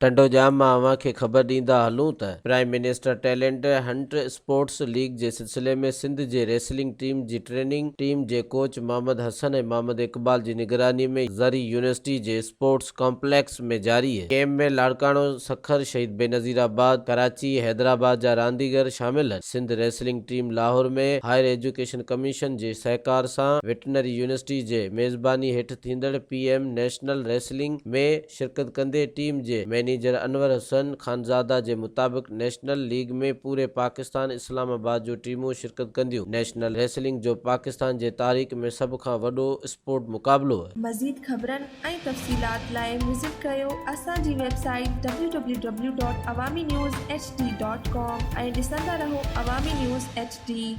ٽنڊوڄام مان اوهان کي خبر ڏيندا هلون ته prime minister talent hunt sports league جي سلسلي ۾ سنڌ جي ريسلنگ ٽيم جي ٽريننگ ٽيم جي ڪوچ محمد حسن ۽ محمد اقبال جي نگراني ۾ زرعي يونيورسٽي جي اسپورٽس ڪامپليڪس ۾ جاري ڪيمپ ۾ لاڙڪاڻو، سکر، شهيد بينظير آباد، ڪراچي، حيدرآباد جا رانديگر شامل هن. Sindh wrestling team Lahore ۾ higher education commission جي سهڪار سان وٽنري يونيورسٽي جي ميزباني هيٺ ٿيندڙ پي ايم نيشنل ريسلنگ ۾ شرڪت ڪندي ٽيم جي مئنيجر انور حسن خانزاده جي مطابق نيشنل ليگ ۾ پوري پاڪستان اسلام آباد جون ٽيمون شرڪت ڪنديون. نيشنل ريسلنگ جو پاڪستان جي تاريخ ۾ سڀ کان وڏو اسپورٽ مقابلو. مزيد خبرن ۽ تفصيلات لاء وزٽ ڪريو اسان جي website W W W dot Awami news H D dot com ۽ ڏسندا رهو عوامي نيوز ايڇ ڊي.